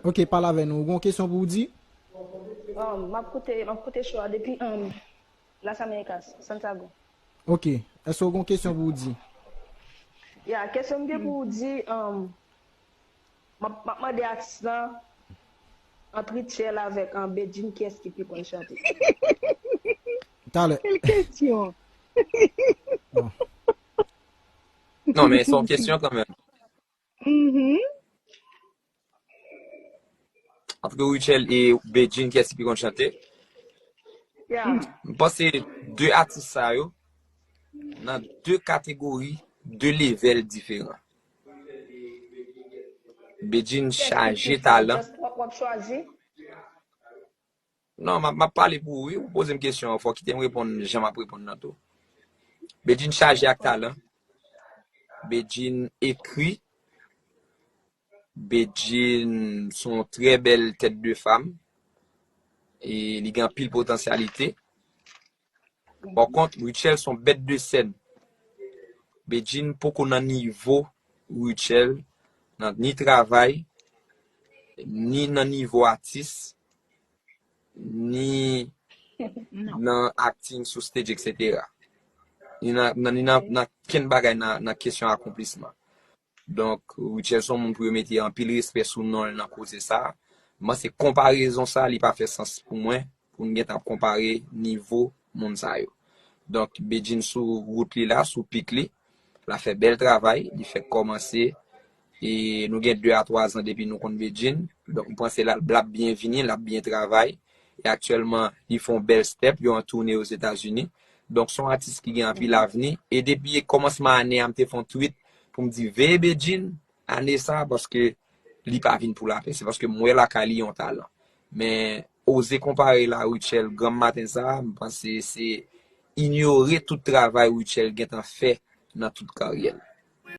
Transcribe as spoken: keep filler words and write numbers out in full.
Ok, pale avè nou. Ou gen yon kesyon pou w di? Um, m ap koute, m ap koute show a depi um, Las Americas, Santiago. Ok. Èske w gen yon kesyon pou w di? Ya, kesyon m gen pou w di, um, m ap m ap mande atis lan, ant Rutshelle avèk um, Bedjine, kiyès ki pi konn chante? Talè. Quelle question? Bon. Non, men se yon kesyon kanmenm. Mhm. Ant Rutshelle e Bedjine, kiyès ki pi konn chante? Ya. M panse de atis sa yo nan de kategori, de level diferan. Bedjine chaje talan. Just w ap- w ap chwazi? Non, m ap m ap pale pou ou, wi. Ou poze m kesyon an, fò kite m reponn jan m ap reponn nan tou. Bedjine chaje ak talan. Bedjine ekri. Bedjine se yon trè bèl tèt de fanm. E li gen anpil potansyalite. Pòkont, Rutshelle se yon bèt de sèn. Bedjine poko nan nivo Rutshelle, nan ni travay, ni nan nivo atis, ni Non. Nan acting sou stage, et cetera. Ni nan, nan, ni nan, nan kenn bagay nan, nan kesyon akonplisman. Donk, Rutshelle se yon moun pou yo mete anpil respè sou non l nan koze sa. Mwen, se konparezon sa, li pa fè sans pou mwen, pou n gentan ap konpare nivo moun sa yo. Donk, Bedjine sou wout li la, sou pik li, l ap fè bèl travay, li fèk kòmanse, e nou gen de a twa zan depi nou konn Bedjine. Donk, m panse l ap l ap byen vini, l ap byen travay. E aktyèlman, li fè yon bèl step, yo an toune Ozetazini. Donk, se yon atis ki gen anpil avni. E depi kòmansman ane a, m te fè yon tweet pou m di, veye Bedjine ane sa, paske li pa vin pou lapè. Se paske m wè lakay li yon talan. Men, oze konpare l a Rutshelle granm maten sa, m panse se inyore tout travay Rutshelle gentan fè nan tout karyè l.